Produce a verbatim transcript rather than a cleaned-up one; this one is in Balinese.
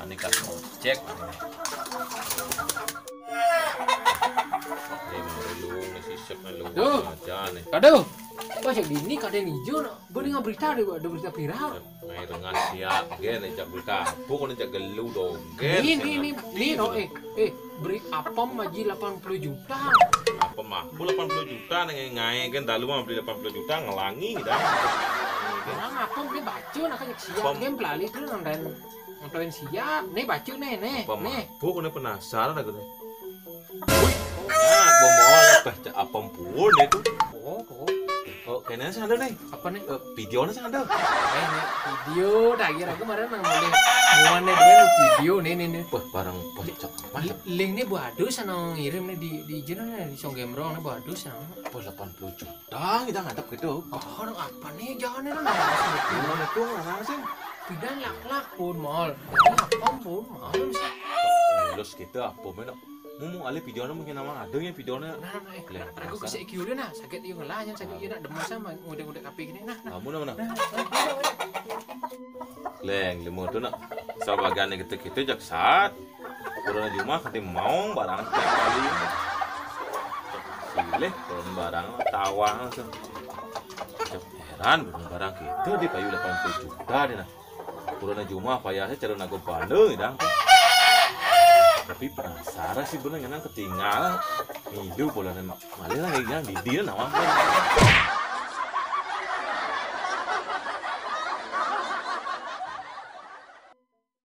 Ini kan cek. Ini mah lu, ini sisep nih lu. Duh. Aja nih. Aduh. Kok jadi ini kadang hijau, nak? Bener nggak berita deh, ada berita viral. Mai rengah siap, gen, jak berita. Pokoknya jak gelu dong, gen. Ini, ini, ini, ini, no, eh, eh, beri apem aja delapan puluh juta. Apem mah, aku delapan puluh juta nih, ngai, gen, dalu mah beli delapan puluh juta, ngelangi, dah. Orang apem dia baca, nak, kayak siap, apem. Gen, pelali tuh nonton, nonton siap. Nih, baca nih, nih, apem mah, nih. Pokoknya penasaran aku nih. Wih, nah, gua mau lah, bah, cak apem pun itu. Oh, oh. Oh, kayaknya sih ada nih. Apa nih? Eh, videonya sih ada. Eh, nih, video, dah, kira aku kemarin nang mulai. Bukan nih, dia nih video, nih, nih, nih. Wah, barang pocong. Mah, li-, link nih buat aduh, sana ngirim nih di, di, nih, di Song Gemrong nih buat aduh, sana. Wah, delapan puluh juta kita ngadep gitu. Oh, orang apa nih? Jangan nih, orang apa sih? Gimana tuh, orang apa sih? Pindah lak-lak pun, Mol. Ini apem pun, Mol, sih. Mulus gitu, apa, men? Mumu alih videonya mungkin nama ada ya videonya. Nah, nah, eh, leh, aku masa? Bisa iki ulun, nah, sakit iya ngelah, yang sakit iya, nak, demes sama ngudek-ngudek kape gini, nah, nah. Kamu nama, nah? Nah, nah, nah, nah. Leng, lemu tuh, nak. Sabagian gitu-gitu jak saat. Corona cuma kati maong barang setiap kali. Silih turun barang, tawang langsung. Cep, heran, barang gitu di payu delapan puluh juta deh, nah. Corona cuma payahnya cara nago bandel, dah. Tapi penasaran sih bener, yang ketinggalan. Ngidu bola, malah lagi yang di dia nama.